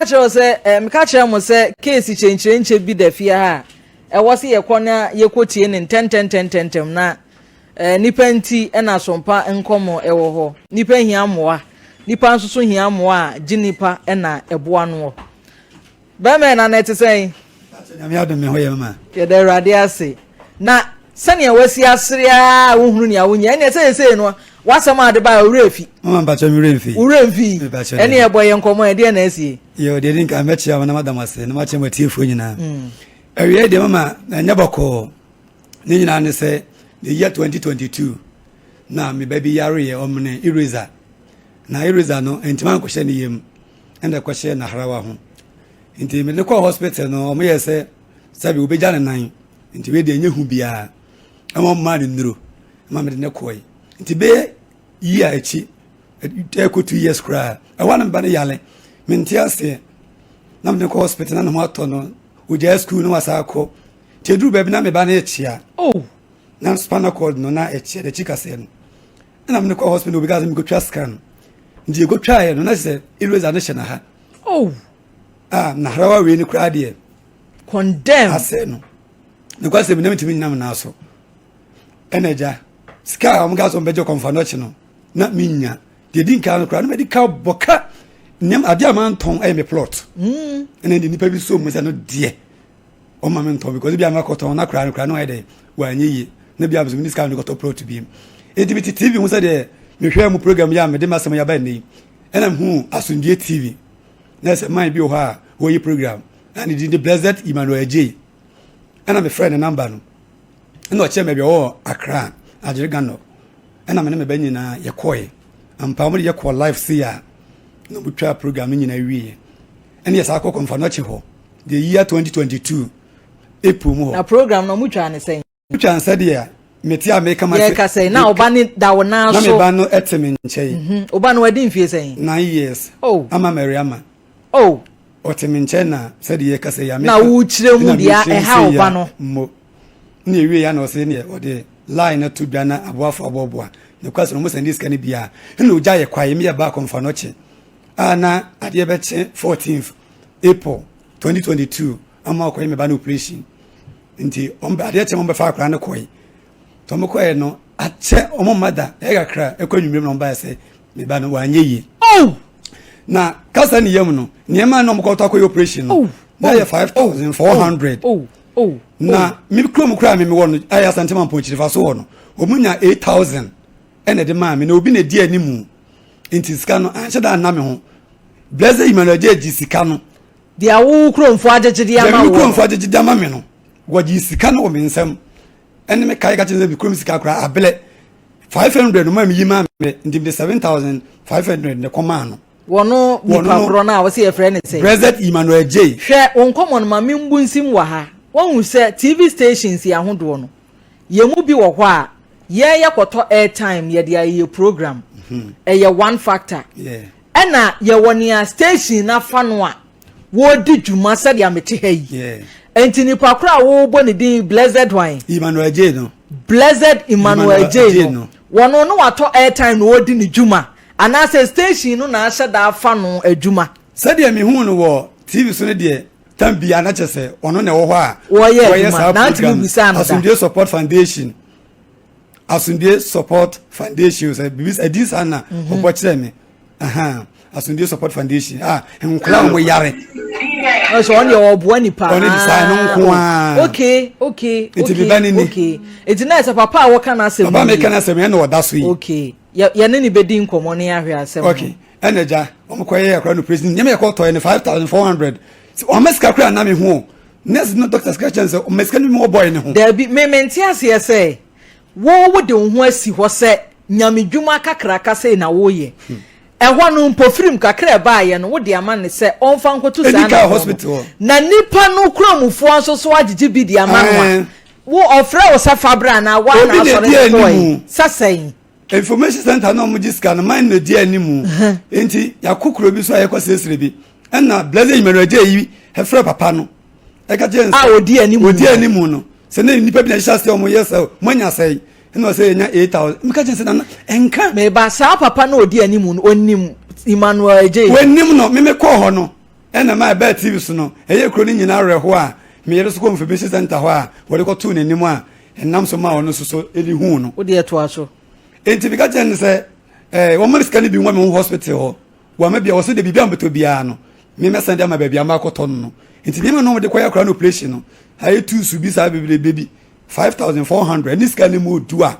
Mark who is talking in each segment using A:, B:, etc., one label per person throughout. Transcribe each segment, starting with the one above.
A: Kyerɛ wo sɛ, eh, meka kyerɛ mo sɛ keesi kyenkyerenkyɛ bi da fie ha a ɛwɔ sɛ yɛkɔ na yɛkɔtie no ntɛntɛntɛntɛntɛm na eh, nipa nti na asompa nkɔmmɔ ɛwɔ hɔ. Nipa hia mmoa. Nipa nso so hia mmoa a gye nipa na ɛboa noɔ. Bɛrima na na ɛte sɛn?
B: Nyame adom me ho yɛ mama.
A: Yɛda Awurade ase. Na sɛnea wasi asere ara a wohunu nea wonyɛ ɛnneɛ sɛ sɛsei no w'asɛm a ade baeɛ wo werɛ afi.
B: Mama mpakyɛ me werɛ mfi.
A: Wo werɛ mfi. Ɛnneɛ ɛbɔ yɛ nkɔmmɔ ɛdeɛ na asie.
B: Yɛ deɛ di nka mɛkyea wo na mada mo ase na makyɛ mo atiefoɔ nyinaa. Mm. Awiei deɛ mama ɛnyɛ bɔkɔɔ ne nyinaa ne sɛ the year 2022 na me ba bi yareɛ ɔmene eraser na eraser no ntoma ankɔhyɛ ne yam ɛna ɛkɔhyɛ n'ahrawa ho nti mede kɔɔ hospital no wɔn yɛ sɛ sɛbi obegya ne nan nti wei deɛ ɛnyɛ hu biara ɛma wɔn maa ne nnuro ɛma mede ne kɔɛ nti bɛyɛ yi a akyi ɛkɔ 2 years koraa ɛwɔ ne ba no yale mente aseɛ na mede kɔ hospital na ne ho atɔ no ogyaa school na wasa akɔ nti eduru baabi na me ba no ɛkyea
A: oh.
B: Na spinal cord no na ɛkyea n'akyi kaseɛ no ɛna mede kɔ hospital obi ka sɛ mekɔtwa scan nti yɛkɔtwaeɛ no na sɛ eraser no hyɛ na ha.
A: Oh.
B: Ah, na harawa wei no koraa deɛ
A: condemn
B: asɛ no nokwa sɛ menam ntumi nyinam naa so ɛna agya sika a wɔn ka sɛ wɔbɛgye kɔnfa no akyi no na menya deɛ di nkan no koraa na madi ka bɔ ka nneɛma adeɛ a mantɔn ɛyɛ me plot ɛna de nipa bi so mu sɛ no deɛ ɔma me ntɔn because bi a makɔtɔn na koraa no koraa no ayɛ dɛ wanyɛ yie na bi a mesɛ mene sika no kɔtɔ plot bi enti mete TV ho sɛ deɛ mehwɛ mu program yi a mede m'asɛm yaba nnɛ yi ɛna mehu Asomdue TV na sɛ man bi wɔ hɔ a wɔyi program na ne din de Blessed Emmanuel Adjei ɛna mefrɛ ne number no ɛna ɔkyerɛ me baabi ɔwɔ Accra Agyere Gano ɛna me ne me ba nyinaa yɛkɔe ampa wɔn de yɛkɔɔ live sei a na wɔtwa program no nyinaa wieɛ ɛne yɛ saa kɔ kɔmfa no akyi hɔ the year 2022 April mu hɔ.
A: Na program no ɔmo twaa ne sɛn?
B: Wotwa nsa deɛ mete a meka ma
A: sɛ. Yɛka sɛn na ɔba ne da wo nan so.
B: Na me ba no ɛte me nkyɛn.
A: Mhm. Ɔba no wadi mfie sɛn?
B: 9 years.
A: Oh.
B: Ama Mary ama.
A: Oh.
B: Ɔte me nkyɛn na sɛdeɛ yɛka sɛ ya meka.
A: Na wokyerɛ mu deɛ ɛha ɔba no.
B: Mo. Ne ewie ya na ɔsɛ neɛ ɔde line no to dwa na aboafo aboaboa. Ne kwa sɛ ɔmo sɛn de sika no bia. Ɛna ogya yɛ kwae mi yɛ ba akɔmfa no kye. A na adeɛ bɛkye 14th April 2022 ama ɔkɔyɛ me ba no operation. Nti ɔmo adeɛ kyɛ mo bɛfa akwaraa no kɔe. Nti ɔmo kɔɛ no akyɛ ɔmo mma da ɛyɛ kakra ɛkɔ anwummerɛ mu na ɔmo baeɛ sɛ me ba no wanyɛ yie.
A: Oh!
B: Na kasa ne yam no nneɛma na ɔmo kɔtɔ akɔyɛ operation no
A: oh!
B: na yɛ 5,400.
A: Oh! Oh!
B: Na me kurom koraa me mewɔ no ɛyɛ Asante Mampɔn Kyirifa so hɔ no ɔmo nya 8,000 ɛna ɛde maa me na obi na edi anim nti sika no anhyɛ da anna me ho. Blessed Emmanuel gye sika no.
A: Deɛ wo kuromfoɔ agyegye de ama
B: wo. Deɛ me kuromfoɔ agyegye de ama me no, wɔgye sika no wɔ me nsam. Ɛne me kae ka kyerɛ sɛ me kurom sika koraa abelɛ. 500 no maa me yi maa me nti mede 7,500 ne kɔmaa no.
A: Wɔno nipa korɔ no a wɔsɛ yɛfrɛ ne sɛ.
B: Blessed Emmanuel J.
A: Hwɛ wo nkɔmmɔ no ma membu nsim wɔ ha. Woahu sɛ TV stations yi ahodoɔ no, yɛn mu bi wɔ hɔ a yɛn yɛkɔtɔ airtime yɛde ayɛ program. Ɛyɛ one factor. Ɛna yɛwɔ nea station no afa no a wɔredi dwuma sɛdeɛ mete ha yi. Nti nipa koro a wɔrebɔ ne din Blessed hwan?
B: Emmanuel J no.
A: Blessed Emmanuel J no. Wɔno no watɔ airtime na ɔredi ne dwuma anaasɛ station no na ahyɛ da afa no adwuma.
B: Sɛdeɛ mehuu no wɔ TV so no deɛ tam biara na kyerɛ sɛ ɔno na ɛwɔ hɔ a
A: wɔyɛ adwuma na ntumi bisa no da.
B: Asomdue Support Foundation. Asomdue Support Foundation sɛ bibi ɛdi saa na ɔbɔ kyerɛ me Asomdue Support Foundation a nkɔla a wɔn yare.
A: Ɔsɛ ɔno deɛ ɔboa nipa.
B: Ɔno de saa no nko ara.
A: Okay.
B: Nti mi ba ni ni.
A: Okay, nti na ɛsɛ papa a wɔka n'asɛm.
B: Papa mi ka n'asɛm yɛn na ɔda so yi.
A: Okay, yɛ yɛne ne bɛdi nkɔmɔ ne ahwɛ asɛm.
B: Okay, ɛna gya wɔn kɔ yɛ akora no president nyɛmɛ yɛ kɔ tɔ yɛ no 5,400 wɔn sika kora na mi ho nurse no doctor sika kyɛn sɛ ɔmɛ sika no mi wɔ bɔyɛ ne ho.
A: Dabi mímɛ nti aseɛ sɛ wo wo de wo ho asi hɔ sɛ nyamedwuma kakraka sei na woyɛ ɛhɔ no mpofirim kakra ɛbaayɛ no wode ama ne sɛ ɔmfa nkɔto saa
B: na hospital
A: na nipa no kuramufoɔ nso so agyegye bi de ama no a wo ɔfrɛ wo sɛ fa bra na wa na asɔre ne kɔɛ sɛ sɛn.
B: Information center na ɔmo gye sika no man na di anim nti yɛakɔ kuro bi so a yɛkɔ siesie bi ɛna Blessed Emmanuel gye yi ɛfrɛ papa no ɛka kyerɛ
A: a odi anim
B: odi anim no sɛ ne nipa bi na ɛhyɛ ase ɔmo yɛ sɛ mo anya sɛn ɛna ɔsɛ yɛnya 8,000 meka kyerɛ sɛ nana ɛnka.
A: Meba saa papa na odi anim no onim Emmanuel Gye.
B: Onim no meme kɔɔ hɔ no. Ɛna ma ɛbaa TV so no, ɛyɛɛ kuro no nyinaa awerɛhoɔ a me yere nso kɔɔ information center hɔ a wɔde kɔtoo n'anim a ɛnam so maa ɔno nso so ɛde huu no.
A: Wo deɛ toa so.
B: Enti meka kyerɛ no sɛ ɛɛ wɔma no sika no bi nwa me ho hospital hɔ. Wɔama bi a wɔsɛ deɛ biribi a mebɛtɔ biara no me mɛsan de ama baabi a makɔtɔ no no. Nti nneɛma no wɔde kɔyɛ akora no operation no ayɛ tuusu bi saa bebrebe bi 5400 ne sika no mu odu a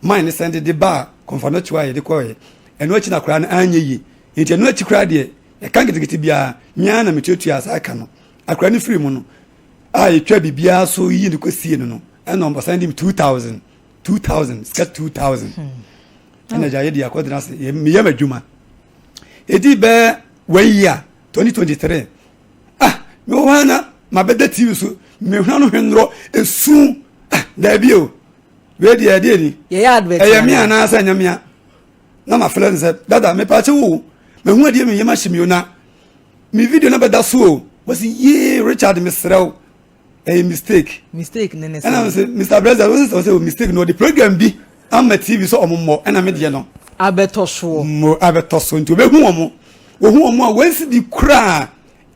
B: man ne sɛn de de baa kɔnfanɔkyewa a yɛde kɔɛ. Ɛno akyi na akora no anyɛ yie. Nti ɛno akyi koraa deɛ ɛka nketenkete biara me ara na metuatua saa ka no. Akora no firi mu no a yɛtwa biribiara so yiyi no kɔsie no no ɛna ɔsan de me 2000 2000 sika 2000 ɛna gya yɛde akɔdena ase meyɛ m'adwuma. Ɛdi bɛɛ one year 2023 ah mewɔ hɔ na mabɛda TV so mehwɛ no hwennorɔ esu ah daabi o wei deɛ ɛdeɛ ni ɛyɛ me anaasɛ ɛnyɛ mea na mafrɛ no sɛ dada mepaakyɛ wo mahu adeɛ me yam ahye me o na me video no bɛda so o wɔsi yee Richard mesrɛ wo ɛyɛ mistake
A: mistake ne ne
B: sɛ ɛna sɛ Mr President wɔsi sɛ ɔsɛ mistake na ɔde program bi ama TV sɛ ɔmo mmɔ ɛna me deɛ no
A: abɛtɔ soɔ
B: mo abɛtɔ so nti obehu wɔn ohu wɔn a wɔnsi di koraa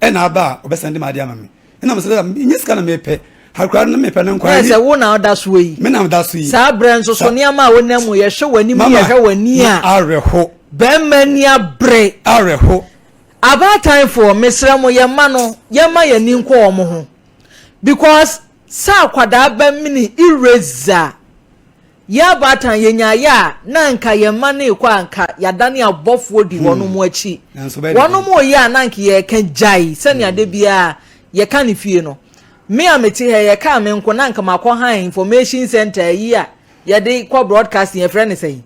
B: ɛna aba a ɔbɛsan de ma adeɛ ama me ɛna mo sɛ nyɛ sika na mepɛ hakura no mepɛ no nkwa
A: sɛ wo na ɔda soɔ yi
B: me na ɔda so yi
A: saa berɛ nso so nneɛma a wonam mu yɛhwɛ w'anim yɛhwɛ w'ani a
B: awerɛho
A: bɛrima ni abere
B: awerɛho
A: Abaatan foɔ mesrɛ mo yɛn mma no yɛn mma yɛn ani nkɔ wɔn ho because sɛ akwadaa bɛ mene eraser yɛn abaatan yɛ nya yɛ a na nka yɛn mma no rekɔ a nka yɛadane abɔfoɔ di wɔn mo akyi wɔn mo yɛ a na nka yɛreka gyae sɛnea de biara yɛka ne fie no me a mete ha yɛka me nko na nka makɔ han information center yi a yɛde kɔ broadcasting yɛfrɛ ne sɛn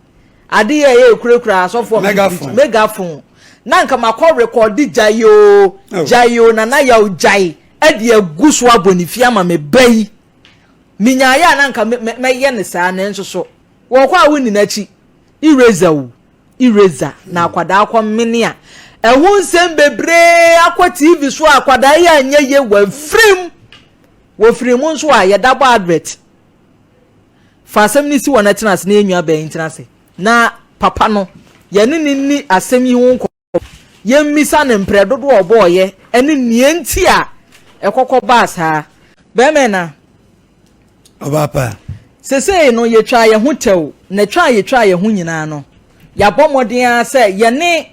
A: Ade yi a ɛyɛ ekurakura asɔfoɔ
B: megaphone
A: megaphone na nka makɔ rekɔde gyae oo oh. gyae oo nana yaw gyae ɛde agu so abɔ ne fi ama me ba yi menyaeɛ a na nka mɛyɛ ne saa nanso so wɔkɔ a wonni n'akyi eraser o eraser na akwadaa akɔ mene a ɛho nsɛm bebree akɔ tv so a akwadaa yi anyɛ yie wɔafirim wɔfiri mu nso a yɛda bɔ advert Fa asɛm no si hɔ na tena ase na yɛn nuabaa yi ntena ase na papa no, yɛne no nni asɛm yi ho nkɔmmɔ. Yɛmmisa no mprɛ dodoɔ a ɔbɔeɛ ne nea nti a ɛkɔkɔ baa saa. Bɛrima na.
B: Ɔbaa pa.
A: Sesei no, yɛtwaa yɛn ho tɛw, na twa a yɛtwaa yɛn ho nyinaa no, yɛabɔ mmɔden ara sɛ yɛne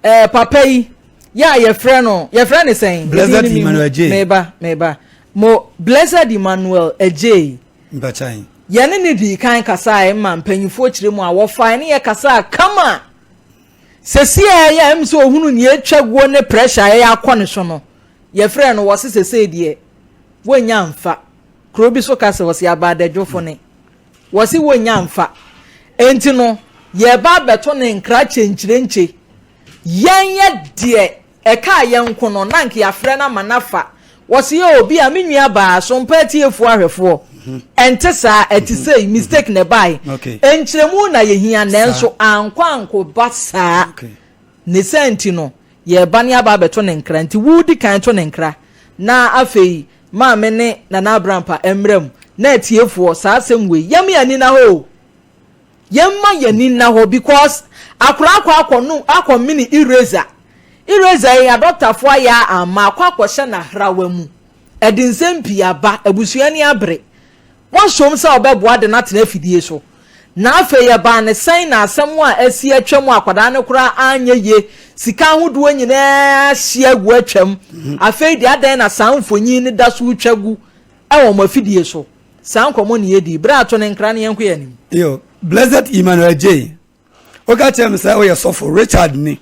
A: eh, papa yi yɛ a yɛfrɛ no yɛfrɛ ne sɛn
B: Blessed Emmanuel Adjei
A: meba meba mo Blessed Emmanuel Adjei
B: mpakyan
A: yɛne ne dii kan kasae ma mpanyinfoɔ kyerɛ mu a wɔfae ne yɛ kasaa kama sɛsi a ɛyɛ ɛm sɛ ohunu nea atwa guo ne pressure a ɛyɛ akɔ ne so no yɛfrɛ no wɔse sɛsei deɛ wɔnya mfa kuro bi so ka sɛ wɔse abaadadwofo ne Wɔse wonnya mfa. Enti no, yɛreba abɛto ne nkra kyenkyerenkye. Yɛn yɛ deɛ ɛkaa yɛn nko no, na anka yɛafrɛ no ama no afa. Wɔse oo, bi a me nua baa, sompa atiefoɔ ahwɛfoɔ. Ɛnte saa, ɛte sei, mistake na ɛbaeɛ. Nkyerɛmu na yɛhia, nanso ankɔ ankoba saa. Ne saa nti no, yɛreba na yɛaba abɛto ne nkra. Nti wo di kan to ne nkra, na afei Maame ne Nana Abrampa mmra mu. Na atiefoɔ, saa asɛm wei, yɛmma yɛn ani nna hɔ o. Yɛmma yɛn ani nna hɔ because akwadaa akɔ akɔ no akɔ mene eraser. Eraser yi adɔktafoɔ ayɛ a amma akɔ akɔhyɛ n'ahrawa mu. Ɛde nsɛm pii aba, abusua ani abere. Wɔasom sɛ wɔbɛboa de no atena afidie so. Na afei ɛbaa no sɛn na asɛm a asi atwam a akwadaa no koraa anyɛ yie, sika ahodoɔ nyinaa ahye agu atwam. Afei deɛ adɛn na saa mfonyin no da so retwa gu wɔ wɔn afidie so? Saa nkɔmmɔ na yɛdii. Berɛ ato ne nkra no yɛnkɔ yɛn anim.
B: Yo, Blessed Emmanuel Adjei, woka kyerɛ me sɛ woyɛ sɔfo, Richard ni.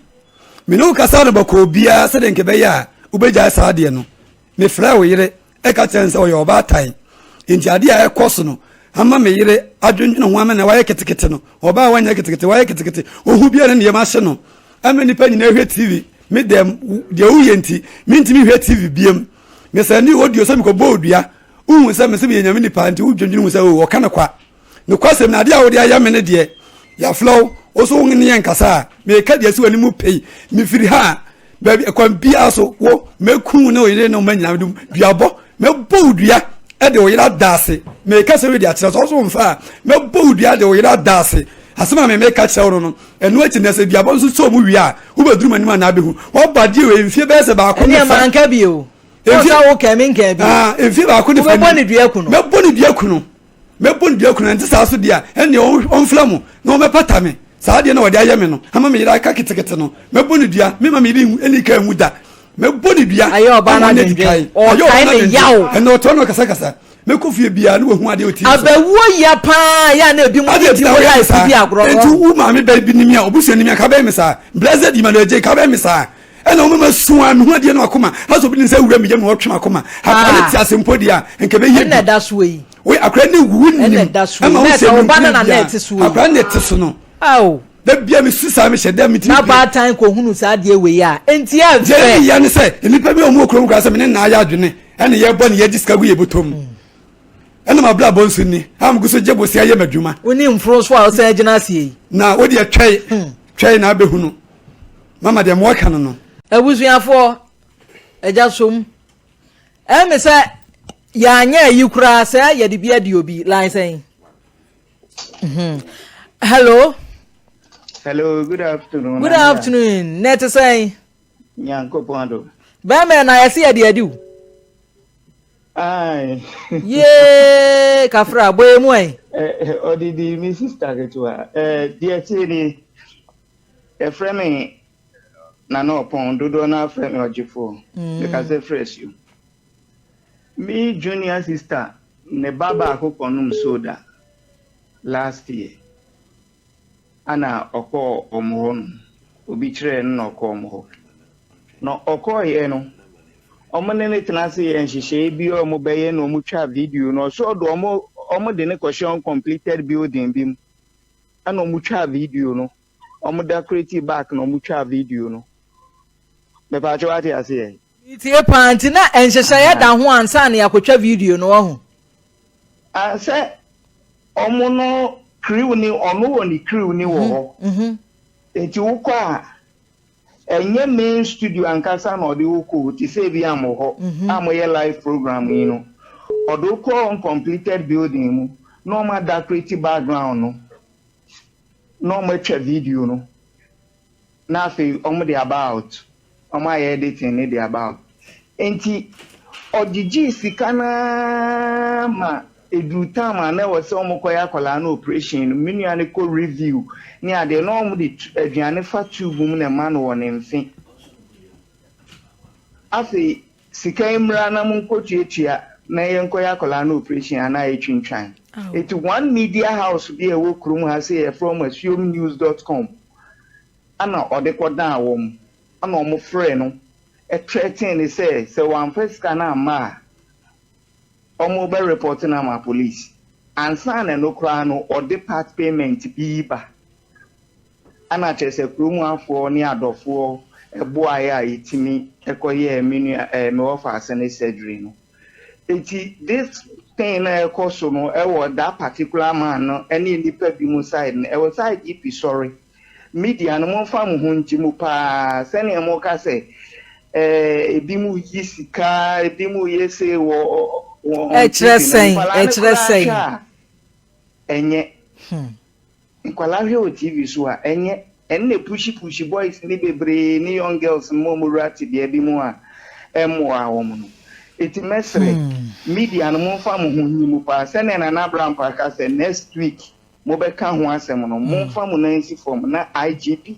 B: Me ne wo kasa no bɔkɔɔ biara sɛdeɛ nka ɛbɛyɛ a wobɛgyae saa adeɛ no. Mefrɛɛ wo yere ka kyerɛɛ no sɛ ɔyɛ ɔbaatan, enti adeɛ a ɛrekɔ so no ama me yere adwendwene ho ama na wayɛ ketekete no. Ɔbaa a wanyɛ ketekete, wayɛ ketekete, ohu biara ne yam ahye no. Ama nnipa nyinaa hwɛ TV. Me dɛm, deɛ woyɛ nti, mentumi nhwɛ TV biam. Mesɛnde audio sɛ mekɔbɔ odua. Wohu sɛ mese meyɛ Nyame nipa nti wodwendwene ho sɛ o, ɔka no kwa. Nokwasɛm ni, adeɛ a wode ayɛ me no deɛ, yɛafrɛ wo, wo so wo ne yɛn nkasa a, meka deɛ asi w'anim pɛi, mefiri ha a, baabi, kwan biara so, wo, mɛku wo ne wo yere ne wo mma nyinaa, mede duabɔ, mɛbɔ wo dua de wo yere ada ase, meka sɛ wei de akyerɛ sɛ, wo so womfa a, mɛbɔ wo dua de wo yere ada ase. Asɛm a memeka kyerɛ wo no no, ɛno akyi na sɛ duabɔ nso sɛ ɔmo wie a, wobɛduru m'anim anaa bɛhu. Wɔba deɛ wei mfie bɛyɛ sɛ baako ne
A: fa. Ɛneɛ manka bio. Mfie wo kɛn me nka bio.
B: Ah, mfie baako ne fa.
A: Wobɛbɔ ne dua ku no.
B: Mɛbɔ ne dua ku no. Mɛbɔ ne dua ku no. Ɛnte saa so deɛ a, ɛneɛ ɔmfla mo na ɔmɛpata me. Saa deɛ na wɔde ayɛ me no, ama me yere aka ketekete no. Mɛbɔ ne dua, mema me yere nni ka nwu da. Mɛbɔ ne dua.
A: Ayɛ ɔbaa no adwendwen. Ɔkae ne yaw.
B: Ɛnna ɔtɔ no kasakasa. Mɛkɔ fie biara ne wahu adeɛ ɔti so.
A: Abawuo ya paa yɛ a na ebi mu de ti wɔ life bi agorɔ
B: no. Nti wo maame bɛ bi ni mi a obusuani mi a ka bɛyɛ mi saa. Blessed Emmanuel J ka bɛyɛ mi saa. Ɛna wɔn ma sun a mehu adeɛ no akoma. Asɔ obi ne nsa wura mi yam na ɔtwe akoma. Akora ne te ase mpo deɛ a nka bɛyɛ bi.
A: Ɛna ɛda so yi.
B: Wei akora ne wu nim.
A: Ɛna ɛda so yi.
B: Ɛma wo sɛ
A: mi nkuna bia.
B: Akora ne te so no.
A: Awo.
B: Da bia me su saa me hyɛ dɛ me tiri.
A: Na baatan kɔ hunu saa adeɛ wei a enti ɛfɛ.
B: Deɛ ɛyɛ ne sɛ nnipa bi a wɔn wɔ kurom koraa sɛ me ne naa yɛ adwene ɛna yɛbɔ ne yɛgye sika gu yɛ bɔtɔ mu. Ɛna ma bla bɔ nso ni a mo gu so gye bosia yɛ m'adwuma.
A: Wo ne mforo so a ɔsan gyina aseɛ yi.
B: Na wo deɛ twɛe twɛe na abɛhunu mama deɛ mo aka no no.
A: Abusuafoɔ agya som ɛmi sɛ yɛanyɛ ayi koraa sɛ yɛde bi adi obi line sɛn. Mm-hmm. Hello.
C: Hello, good afternoon.
A: Good afternoon. Na ɛte sɛn?
C: Nyankopɔn adom.
A: Bɛrima na yɛse yɛde adi wo.
C: Aye.
A: Yee, kafra, bɔ emu ɛ.
C: Ɔdidi mi sista ketewa. Deɛ tie ni, yɛfrɛ me Nana Ɔpɔn, dodoɔ no afrɛ me Ɔgyefoɔ. Mekasa firi asuo. Me junior sister ne ba baako kɔnom soda last year ana ɔkɔɔ wɔn hɔ nom, obi kyerɛɛ no na ɔkɔɔ wɔn hɔ. Na ɔkɔeɛ no, wɔn ne no tena ase yɛɛ nhyehyɛeɛ bi a wɔbɛyɛ na wɔtwaa video no. Ɔsɛ ɔde wɔn wɔde no kɔhyɛ uncompleted building bi mu ɛna wɔtwaa video no. Wɔn decorate back na wɔtwaa video no. Mepaakyɛ wate aseɛ?
A: Metie paa nti na nhyehyɛeɛ da ho ansa na yɛakɔtwa video no wahu.
C: Ah sɛ ɔmo no crew ne ɔno wɔ ne crew ne wɔ hɔ nti wokɔ a ɛnyɛ main studio ankasa na ɔde wo kɔ o te sɛ ebi a mo hɔ a moyɛ live program yi no ɔde wo kɔ uncompleted building mu na ɔmo adakoreti background no na ɔmo atwa video no. Na afei ɔmo de aba out, ɔmo ayɛ editing no de aba out. Nti ɔgyegyee sika no ara ma eduru time a na ɛwɔ sɛ ɔmo kɔyɛ akwadaa no operation no, me nua no kɔ review ne adeɛ na ɔmo de aduane fa tube mu na ɛma no wɔ ne mfe. Afei sika yi mmra na monkɔtuatua na yɛnkɔyɛ akwadaa no operation anaa yɛtwintwan. Nti one media house bi a ɛwɔ kurom ha sei a yɛfrɛ wɔn asuomnews dot com Ɛna ɔde kɔdaa wɔn, ɛna wɔfrɛɛ no threaten no sɛ sɛ wamfa sika no amma a, wɔbɛ report no ama police. Ansa na ɛno koraa no, ɔde part payment bi ba. Ɛna kyerɛ sɛ kurom afoɔ ne adɔfoɔ boaeɛ a yɛtumi kɔyɛɛ me nua ɛɛ me wɔfaase no surgery no. Enti this thing no a ɛkɔ so no ɛwɔ that particular man no ɛne nnipa bi mo side no, ɛwɔ sɛ IGP sɔre. Media no momfa mo ho ngye mu paa sɛnea moka sɛ ɛɛ ebi mo yi sika, ebi mo yɛ sei wɔ wɔ on
A: Ɛkyerɛ
C: TV no,
A: sɛn?
C: nkwadaa no
A: Ɛkyerɛ
C: koraa
A: sɛn?
C: hwɛ a ɛnyɛ. Nkwadaa hwɛ wɔ TV so a, ɛnyɛ. Ɛno na ɛpushi pushi boys no bebree ne young girls no ma wɔn wura tebea bi mu a ɛmmoa wɔn no. Enti mɛsrɛ, media no momfa mo ho nyi mu paa. Sɛnea Nana Abrampah ka sɛ next week mobɛka ho asɛm no, momfa mo nan nsi fam na IGP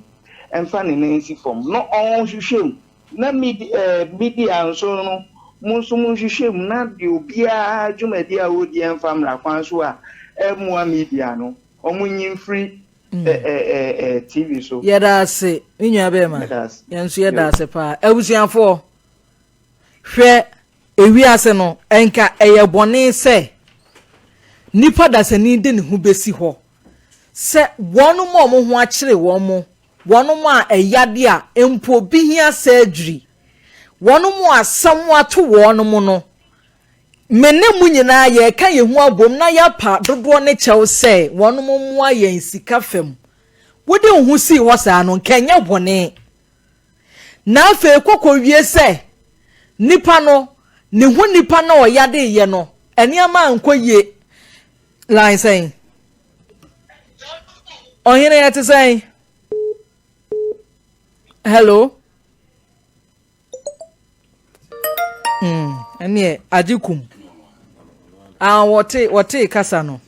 C: mfa ne nan nsi fam na ɔnhwehwɛ mu. Na media nso no, mo nso monhwehwɛ mu na deɛ obiara dwumadi a ɔredi ɛmfa mmara kwan so a ɛmmoa media no, wɔnyi mfiri TV so.
A: Yɛda ase, me nua bɛrima. Yɛn nso yɛda ase paa. Abusuafoɔ, hwɛ ewiase no, nka ɛyɛ bɔne sɛ nipa dasani de ne ho bɛsi hɔ sɛ wɔn a wɔn ho akyere wɔn mo, wɔn a ɛyade a mpo bi hia surgery, wɔn a asɛm ato wɔn mo no, Me ne mo nyinaa yɛreka yɛn ho abom na yɛapa dodoɔ no kyɛw sɛ wɔnom mmoa yɛn sika fam. Wode wo ho sii hɔ saa no, nka ɛnyɛ bɔne. Na afei kɔkɔwie sɛ nipa no, ne ho nipa no a ɔyadeeɛ no, nneɛma ankɔ yie. Line sɛn? Ɔhene ɛte sɛn? Hello. Mm, ɛneɛ agye kum. Ah, wɔte wɔte kasa no.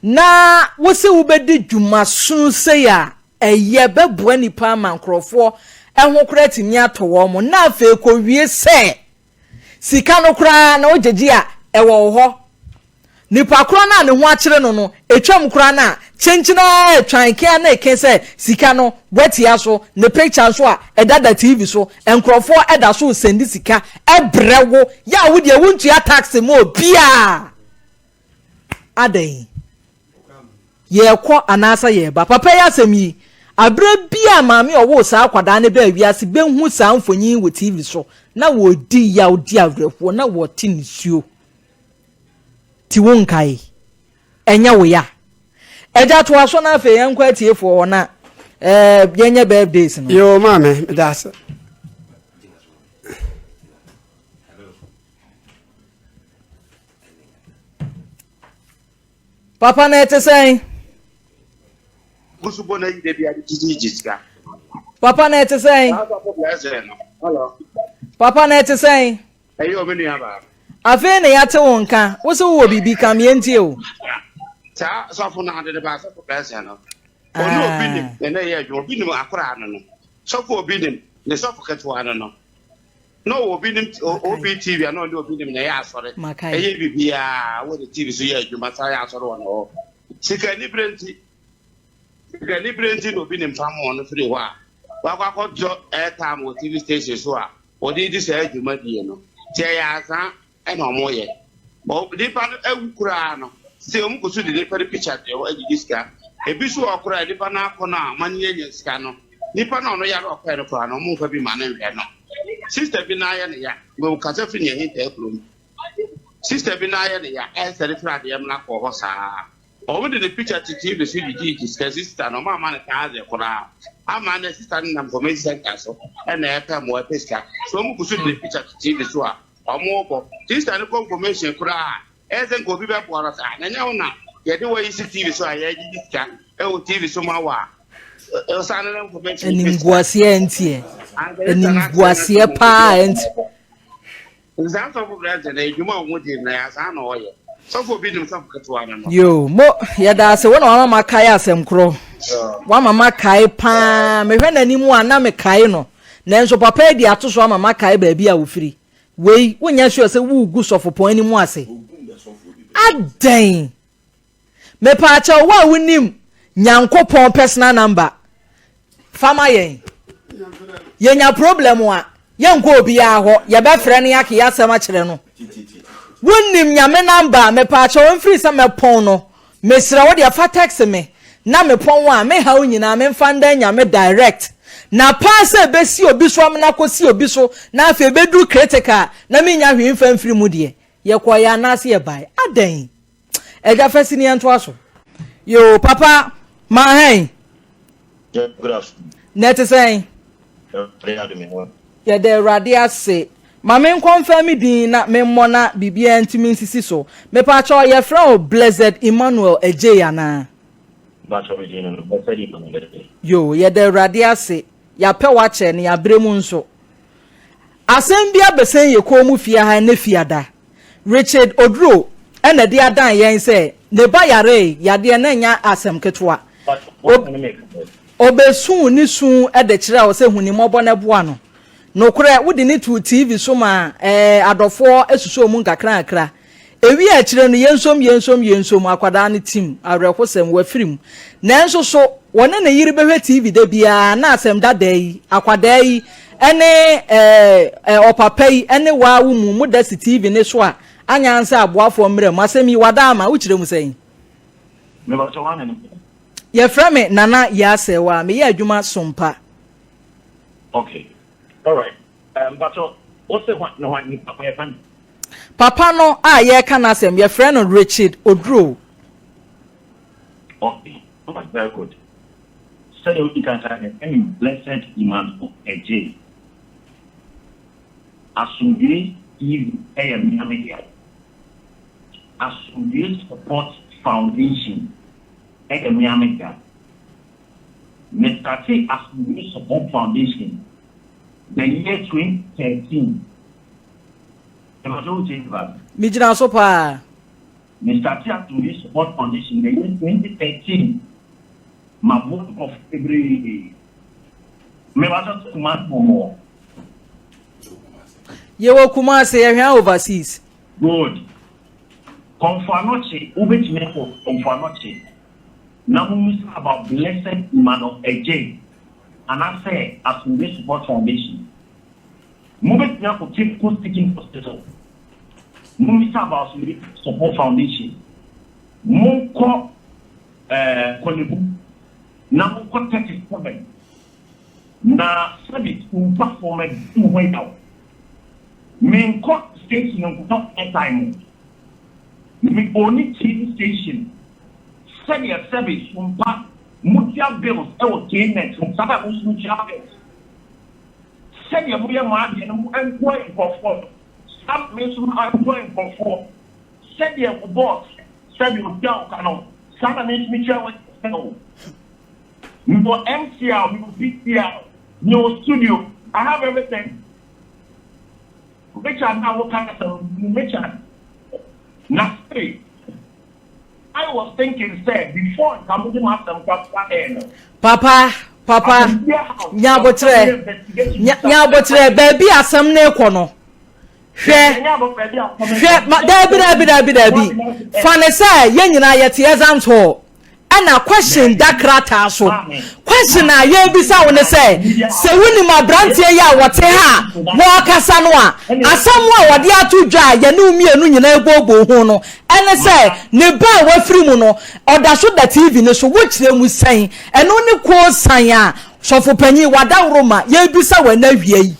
A: Na wose wobɛdi dwumasono sei a ɛyɛ bɛboa nipa ama nkurɔfoɔ ɛho koraa atumi atɔ wɔn mo na afei kɔwie sɛ Sika no koraa na wogyegye a, ɛwɔ wo hɔ. Nipa korɔ no a ne ho akyere no no, ɛtwam koraa no a, kyenkyen ara ɛtwan ke ara na ɛke sɛ sika no woatia so, ne picture nso a ɛdada TV so, nkorɔfoɔ ɛda so resɛndi sika ɛbrɛ wo, yɛ a wo deɛ wontua tax ma obiara. Adɛn? Yɛrekɔ anaasɛ yɛreba? Papa yi asɛm yi, aberɛ bi a maame a ɔwoo saa akwadaa no baa wiase bɛhu saa mfonyin yi wɔ TV so, na wɔredi yaw di awerɛhoɔ, na wɔte nisuo. Ti wo nkae? Ɛnyɛ wo ya? Agya toa so na afei yɛnkɔ atiefoɔ hɔ na eh, yɛnyɛ birthdays no.
B: Yoo maame, meda ase.
A: Papa na ɛte sɛn?
D: Musu bɔ na yi de bi ade titi gye sika.
A: Papa na ɛte sɛn? Papa na ɛte sɛn?
D: Ɛyɛ omi nua baa.
A: Afei na yɛate wo nka. Wo sɛ wowɔ biribi ka me yɛntie o.
D: Saa sɔfo no ade de ba sɔfo bɛsɛn no. Ɔne obi nim na na ɛyɛ adwuma obi nim akora no no. Sɔfo obi nim ne sɔfo ketewa no no. Na ɔwɔ obi nim obi TV a na ɔne obi nim na ɛyɛ asɔre. Ɛyɛ biribiara wɔ ne TV so yɛ adwuma saa yɛ asɔre wɔ ne hɔ. Sika anibere nti sika anibere nti na obi nim fam wɔn no firi hɔ a wakɔ akɔtɔ airtime wɔ TV station so a wɔde di saa dwumadie no. Nti ɛyɛ azaa ɛna ɔmo yɛ. Nipa no awu koraa no, sɛ ɔmo kɔ so de nipa no picture deɛ hɔ adidi sika. Ebi so wɔ hɔ koraa nipa no akɔ no a ɔmo anyanya sika no, nipa no a ɔno yare ɔkɔɛ no koraa no ɔmo nfa bi ma no nhwɛ no. Sister bi nan ayɛ no ya, me kasa firi nea ɛhintaa kurom. Sister bi nan ayɛ no ya, ɛsɛre firi adeɛ mena kɔɔ hɔ saa. Ɔmo de ne picture te TV so gyigyiigyi sika, sister no ɔmo amma no thousand koraa. Ama nnɛ sister no nam information center so ɛna ɛpɛ mmoa ɛpɛ sika. So ɔmo gu so de ne picture te TV so a Ɔmo bɔ sister no kɔ information koraa a, ɛyɛ sɛ nka obi bɛboa no saa. Na ɛnyɛ wo na yɛde wo ayi si TV so a yɛgyegye sika ɛwɔ TV so ma wo a, ɔsan no information pɛ sika.
A: Animguaseɛ ɛnteɛ. Animguaseɛ paa ɛnteɛ.
D: Nsaa sɔfo brɛdze na edwuma a wɔn di no na saa na ɔyɛ. Sɔfo obi nim sɔfo ketewa no no.
A: Yoo mo yɛda ase wo na wama makae asɛm korɔ. Wama makae paa mehwɛ n'anim a na mekae no. Nanso papa yi de ato so ama makae baabi a ofiri. Wei, wonyɛ sure sɛ woregu sɔfopɔn anim ase? Adɛn? Mepaakyɛw, wo a wonim Nyankopɔn personal number, fa ma yɛn. Yɛnya problem a, yɛnkɔ obiara hɔ, yɛbɛfrɛ no yɛaka yɛn asɛm akyerɛ no. Wonim Nyame number a, mepaakyɛw, mfiri sɛ mɛpɔn no, Mesrɛ wo deɛ fa text me na me pɔn a me haw nyinaa me nfa ndan Nyame direct na paa sɛ ɛbɛsi obi so amena kɔsi obi so na afei ɛbɛduru critical na me nnya hwee nfa mfiri mu deɛ yɛkɔeɛ anaase yɛbaeɛ adɛn Agya fa sini yɛntoa so. Yoo papa ma hɛn. Na ɛte sɛn? Yɛda Awurade ase. Ma me nkɔnfɛm me din na me mmɔ na biribiara ntumi nsisi so. Mepaakyɛw yɛfrɛ wo Blessed Emmanuel Adjei anaa?
E: Mpakyɛw me din no no Blessed Emmanuel Adjei.
A: Yoo, yɛda Awurade ase. Yɛapɛ wo akyɛ na yɛabrɛ mu nso. Asɛm bi abɛsɛn yɛ kɔn mu fie ha ɛnnɛ Fiada. Richard Oduro na ɛde adan yɛn sɛ ne ba yaree yadeɛ na ɛnyɛ asɛm ketewa. Ɔbɛsuu ne su de kyerɛɛ wo sɛ hu ne mmɔbɔ na boa no. Nokorɛ, wode no too TV so maa ɛɛ adɔfoɔ susoo mu nkakrankakra. Ewie akyire no, yɛnsom, yɛnsom, yɛnsom, akwadaa no tim, awerɛhosɛm, wafiri mu. Nanso so wɔne ne yere bɛhwɛ TV da biara na asɛm dadaa yi, akwadaa yi ne ɛɛ ɔpapa yi ne wo ara wo mu moda si TV no so a, anyɛ ansa aboafoɔ mmra mu. Asɛm yi, wada ama, wokyerɛ mu sɛn?
E: Mepakyɛ wo ane ne sɛn?
A: Yɛfrɛ me Nana Yaa Serwaa, meyɛ adwuma Sompa.
E: Okay, alright. Mpakyɛ wo se hwan ne hwan nipa ko yɛfrɛ no?
A: Papa no a yɛreka n'asɛm, yɛfrɛ no Richard Oduro.
E: Okay, alright, very good. Sɛdeɛ wodi kan kaeɛ no, yɛfrɛ me Blessed Emmanuel Adjei. Asomdwoe TV yɛ me ara me dea. Asomdwoe Support Foundation yɛ me ara me dea. Me startee Asomdwoe Support Foundation the year 2013. Mepakyɛ wo tie me ba?
A: Me gyina so paa.
E: Me startee Asomdwoe Support Foundation the year 2013. Maboa nkurɔfo bebree. Mepakyɛ sɛ Kumasi na mo wɔ?
A: Yɛwɔ Kumasi, yɛhwɛn overseas.
E: Good. Kɔmfo Anokye, wobɛtumi akɔ Kɔmfo Anokye na mommisa about Blessed Emmanuel Adjei anaasɛ Asomdwoe Support Foundation. Mobɛtumi akɔ Cape Coast Teaching Hospital, mommisa about Asomdwoe Support Foundation. Monkɔ eh, Korle Bu na monkɔ 37 na service mpafoɔ mɛdi mo ho yaw. Menkɔ station nkɔtɔ airtime o. Me ɔnni TV station sɛdeɛ sɛbe sompa motua bills wɔ Knet no saa na mo nso motua bills. Sɛdeɛ moyɛ mo adeɛ no mo employ nkurɔfoɔ no saa na me nso ma employ nkurɔfoɔ. Sɛdeɛ wo boss sɛbe ɔtua wo ka no saa na me nso metua wo ka o. Mewɔ MCR, mewɔ PCR, mewɔ studio, I have everything. Richard na woka asɛm no Richard na say I was thinking sɛ before nka mode m'asɛm kɔ aba air no.
A: Papa papa nya aboterɛ nya aboterɛ baabi asɛm no rekɔ no hwɛ hwɛ ma daabi daabi daabi daabi fa ne sɛ yɛn nyinaa yɛte exams hall Ɛna question da krataa so. Question a yɛrebisa wo ne sɛ, sɛ wonim aberanteɛ yi a wɔte ha a wɔrekasa no a, asɛm a wɔde ato dwa a yɛne wo mmienu nyinaa booboo ho no, ɛne sɛ ne ba a wafiri mu no, ɔda so da TV no so. Wokyerɛ mu sɛn? Ɛno ne koosan a sɔfopanyin wadaworo ma yɛrebisa wo ɛnɛ awia yi.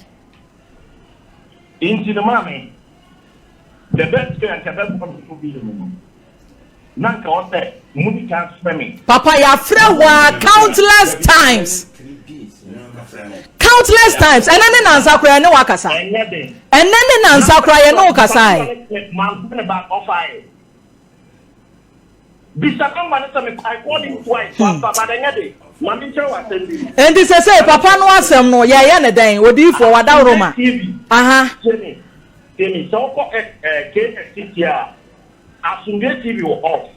E: Nti no maame, the best way anka ɛbɛboa me fo bi no no, na anka ɔwɔ sɛ mudi kan frɛ me.
A: Papa yɛafrɛ wo ara countless times. Countless times. Ɛnɛ ne nansa koraa yɛne wo akasa. Ɛnɛ ne nansa koraa yɛne wo kasa ɛ.
E: Mamfrɛ no back ɔfae. Bisa number no sɛ me I called him twice wamfa but ɛnyɛ de. Ma me nkyerɛ wo asɛm bi.
A: Enti sesei papa no asɛm no yɛyɛ ne dɛn? Odiyifoɔ wadaworo ma. Aha.
E: Tie me, tie me. Sɛ wokɔ ɛ ɛ KFCC a, Asomdwoe TV wɔ off.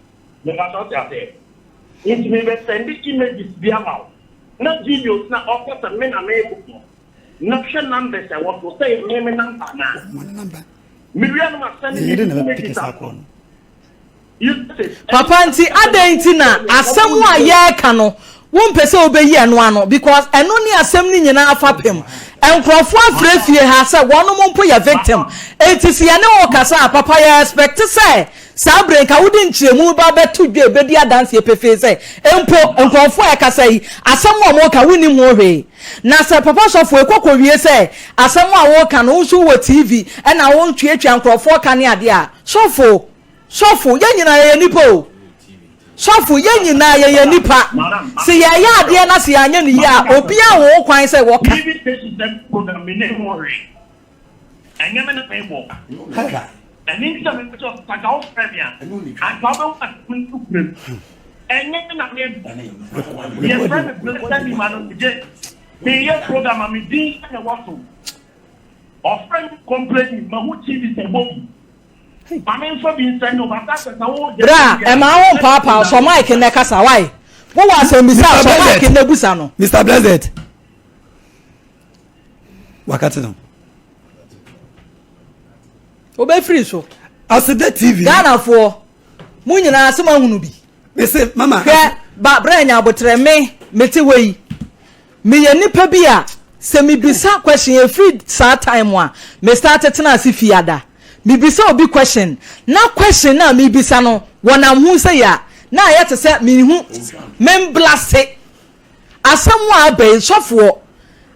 E: Mepakyɛ wote aseɛ? Nti mebɛ sɛnde images bi ama wo na videos na ɔka sɛ me na mebɔ no na hwɛ numbers a ɛwɔ so sɛ ɛyɛ me me number anaa. Mewie a na ma sɛnde images ama wo.
A: Papa nti adɛn nti na asɛm a yɛreka no wompɛ sɛ wobɛyi ɛno ano because ɛno ne asɛm no nyinaa fapem. Nkurɔfoɔ afrɛ fie ha sɛ wɔnom mpo yɛ victim. Enti sɛ yɛne wo kasa a papa yɛ expect sɛ saa berɛ nka wode nkyerɛmu ba bɛto dwa ɛbɛdi adanseɛ pefee sɛ mpo nkurɔfoɔ a ɛkasa yi asɛm a wɔka wonnim ho hwee. Na sɛ papa sɔfo ɛkɔ kɔwie sɛ asɛm a woka no wo nso wowɔ TV ɛna wotuatua nkurɔfoɔ ka ne adeɛ a sɔfo Sɔfo, yɛn nyinaa yɛyɛ nnipa o. Sɔfo, yɛn nyinaa yɛyɛ nnipa. Sɛ yɛyɛ adeɛ na sɛ yɛanyɛ no yie a, obiara wɔ ho kwan sɛ wɔka.
E: TV station sɛ program me ne ho hwee. Ɛnyɛ me na mebɔ. Ɛno nti na mepɛ sɛ anka wofrɛ me a, anka wobɛhu asɛm no nokorɛ mu. Ɛnyɛ me na mebɔ. Yɛfrɛ me Blessed Emmanuel Gyei. Meyɛ program a me din na ɛwɔ so. Ɔfrɛ me complain mahu TV sɛ ɛbɔ bi.
A: Bra, ɛma wo mpaapaa sɔ mic nnɛ kasa why? Wowɔ asɛmbisa a sɔ mic nnɛ busa no.
B: Mr. Blessed. Wakati no.
A: Obɛfiri so.
B: Aseda TV.
A: Ghanafoɔ, mo nyinaa sɛ moahunu bi.
B: Mese mama.
A: Hwɛ, ba bra nya abotrɛ me, mete hɔ yi. Meyɛ nipa bi a sɛ mebisa question ɛfiri saa time a me start tena ase fiada mebisa obi question na question no a mebisa no wɔnam ho sei a na ayɛ te sɛ mehu memblase asɛm a aba yi sɔfoɔ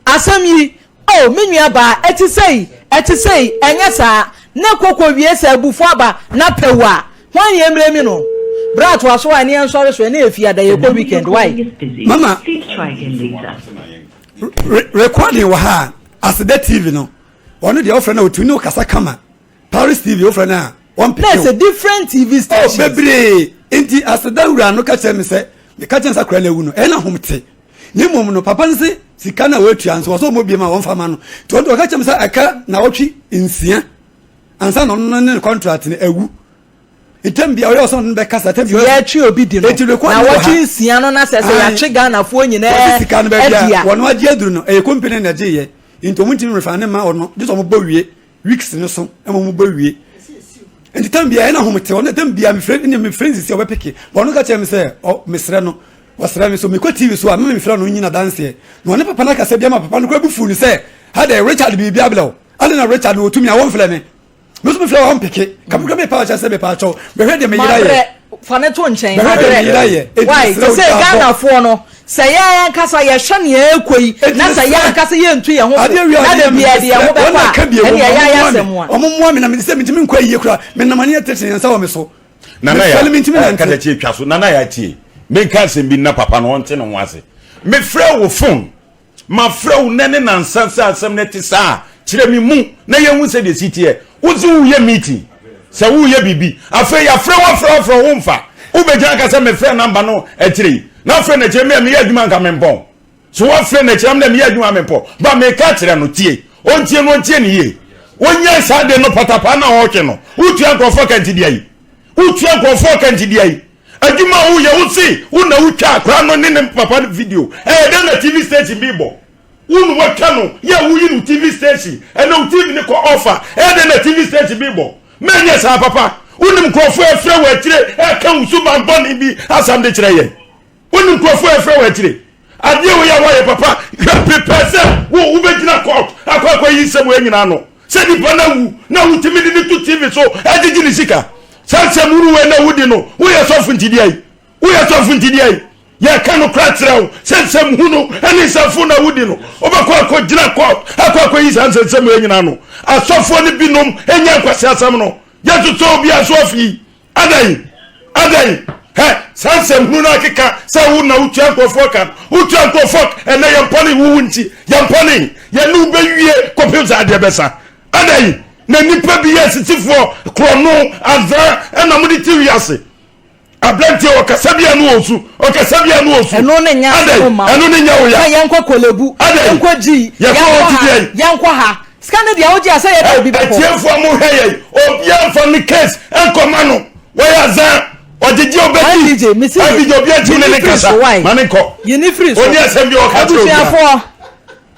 A: Asɛm yi, Oh, me nuabaa, ɛte sei, ɛte sei, ɛnyɛ saa, na kɔ kɔwie sɛ abufuo aba na pɛw a, hwan ne ɛmmrɛ mi no? Bra toa so a, ɛne yɛnsɔre so, ɛne yɛ fiada, yɛkɔ weekend, why?
B: Mama, recording wɔ ha a, Aseda TV no, ɔno deɛ wofrɛ no a ɔtumi ne wo kasa kama. Paris TV wofrɛ no a, wɔmpeke
A: wo. Na ɛsɛ different TV stations.
B: Oh, bebree. Nti Aseda wura no ka kyerɛ me sɛ, meka kyerɛ no sɛ akora no awu no, ɛyɛ na hom te. Na mmom no, papa no se sika no a wɔatua nso, wɔsɛ wɔmmɔ biem a wɔmfa ma no. Nti ɔno deɛ ɔka kyerɛ me sɛ ɛka nnawɔtwe nsia ansa na ɔno ne ne contract no awu. Ntɛm bia ɔyɛ ɔsɛ ɔno bɛkasa tɛm bia
A: yɛtwe obi di no
B: Eti record
A: na
B: no wɔ
A: wɔtwe
B: ha.
A: nsia no na sɛ sɛ
B: Ae.
A: yɛatwe Ghanafoɔ nyinaa
B: Wɔte sika no baabi
A: adi
B: a
A: a
B: wɔn agye aduru no ɛyɛ company na ɛgye yɛ nti wɔn ntumi refa ne ma ɔno gye sɛ wɔn bɔ wie weeks no so ɛma wɔn bɔ wie nti tɛm bia ɛna hom te ɔno tɛm bia mefrɛ ne mefrɛ nsisi a ɔbɛpeke bɔn ɔno ka kyerɛ me sɛ ɔ mesrɛ no ɔsrɛ me so mekɔ tv so a mema mefrɛ no nyina danseɛ na ɔne papa no akasa bi ama papa no kora bu fu no sɛ ha dɛ Richard biribi abrɛ wo ade na Richard no ɔtumi a wɔmfrɛ me Me nso mefrɛ wɔn mpeke. Ka mekura mepa akyɛ sɛ mepa akyɛw. Bɛhwɛ deɛ meyera yɛ.
A: Mabrɛ fa ne to nkyɛn.
B: Bɛhwɛ deɛ meyera yɛ. Enti
A: Why?
B: mesrɛ
A: Te
B: wo
A: sɛ
B: gya bɔ.
A: Ghanafoɔ no, sɛ yɛn ankasa yɛhwɛ nea ɛrekɔ yi,
B: Enti
A: na sɛ
B: mesrɛ
A: yɛn ankasa yɛntu yɛn ho fo,
B: adeɛ wie
A: na
B: adeɛ
A: da
B: mi
A: biara de yɛn ho
B: mesrɛ wɔn
A: bɛkɔ
B: na
A: a,
B: ka bi
A: ɛnneɛ
B: ɛwɔ mu
A: ɛyɛ
B: wɔn
A: ayɛ
B: mmoa me
A: asɛm a.
B: wɔn mmoa me na me sɛ mentumi nkɔ ayie koraa menam aneɛ tete nsa wɔ me so.
F: Nana ya
B: Mefɛle mentumi nante.
F: kasa tie twa so Nana ya tie menka asɛm bi na papa no ɔnte ne ho ase mefrɛ wo phone Mafrɛ wo nnɛ ne nnansa sɛ asɛm no te saa a, kyerɛ me mu na yɛnhu sɛdeɛ ɛsi teɛ. Wo se woreyɛ meeting, sɛ woreyɛ biribi. Afei yɛafrɛ wo afrɛ wo afrɛ wo, womfa. Wobɛgyina aka sɛ mefrɛ namba no akyire yi, na afrɛ no akyire me a meyɛ adwuma nka mempɔn. So woafrɛ no akyire am dɛ meyɛ adwuma mempɔn. Ba meka kyerɛ no, tie. Ɔntie no ɔntie no yie. Ɔnyae saa ade no patapaa no a ɔretwe no. Wotua nkurɔfoɔ ka nti deɛ yi. Wotua nkurɔfoɔ ka nti deɛ yi. Adwuma a woyɛ wo se wo na wotwa akora no ne ne papa no video ɛyɛ dɛn na TV station bi bɔ wo na watwa no yɛ woyi no TV station ɛna wo TV no kɔ off a ɛyɛ dɛn na TV station bi bɔ mɛnyɛ saa papa wonim nkurɔfoɔ ɛfrɛ wɔ akyire ɛka wo suban bɔne bi asɛm de kyerɛ yɛn wonim nkurɔfoɔ ɛfrɛ wɔ akyire Adeɛ wei a woayɛ papa, hwɛ prepare sɛ wo wobɛgyina court akɔ akɔyi nsɛm wei nyinaa ano. Sɛ nipa no awu na wotumi de no to TV so ɛgyegye ne sika. Saa nsɛm hunu wei na wodi no, woyɛ sɔfo nti deɛ yi? Woyɛ sɔfo nti deɛ yi? Yɛka no kora kyerɛ wo sɛ nsɛm hunu ne nsɛmfo na wodi no, wobɛkɔ akɔgyina court akɔ akɔyi saa nsɛnsɛm wei nyinaa ano. Asɔfoɔ no binom nyɛ nkwaseasɛm no, yɛtotɔ obiara so afi. Adɛn? Adɛn? Hɛ, saa nsɛm hunu no akeka sɛ wo na wotua nkurɔfoɔ ka no. Wotua nkurɔfoɔ ka, ɛnɛ yɛmpɔne wo wo nti, yɛmpɔne, yɛne wo bɛwie kɔpem sɛ adeɛ bɛsa. Adɛn? Na nnipa bi yɛ asisifoɔ, korɔno, azaa, ɛna mode te wiase. Aberanteɛ ɔkasa bi a no ɔsu, ɔkasa bi a no ɔsu.
A: Ɛno ne nyɛ
F: Adɛn?
A: asɛm ma wo.
F: Ɛno ne nyɛ wo ya.
A: Sɛ yɛnkɔ Korle-Bu,
F: Adɛn?
A: yɛnkɔ Gyi,
F: Yɛkɔ
A: yɛnkɔ
F: hɔ
A: ha,
F: ti deɛn?
A: yɛnkɔ ha. Sika no deɛ wogye a sɛ yɛde obi bɛkɔ.
F: Atiefoɔ mo hwɛ yɛn obiara nfa ne case nkɔma no wɔyɛ azan ɔgyegye obɛdi
A: DJ mesi
F: adj obi antumi ne ne kasa ma ne nkɔ
A: yini firi so
F: oni asɛm bi ɔka kyerɛ obiara.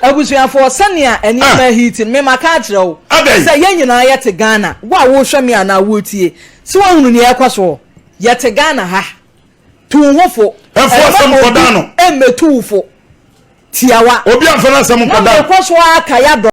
A: Abusuafoɔ abusuafoɔ sɛnea nneɛma
F: Ah.
A: heat no mema ka akyerɛ wo
F: Adɛn?
A: sɛ yɛn nyinaa yɛte Ghana wo a wohwɛ me anaa wotie sɛ woahunu nea ɛkɔ soɔ yɛte Ghana ha tu wo ho fo
F: Ɛmfa asɛm
A: ɛmma
F: nkɔdan
A: obi
F: no.
A: mmɛtu wo fo tiawa
F: Obi amfa n'asɛm
A: na
F: nkɔdan.
A: mekɔ so ara ka yɛadɔ.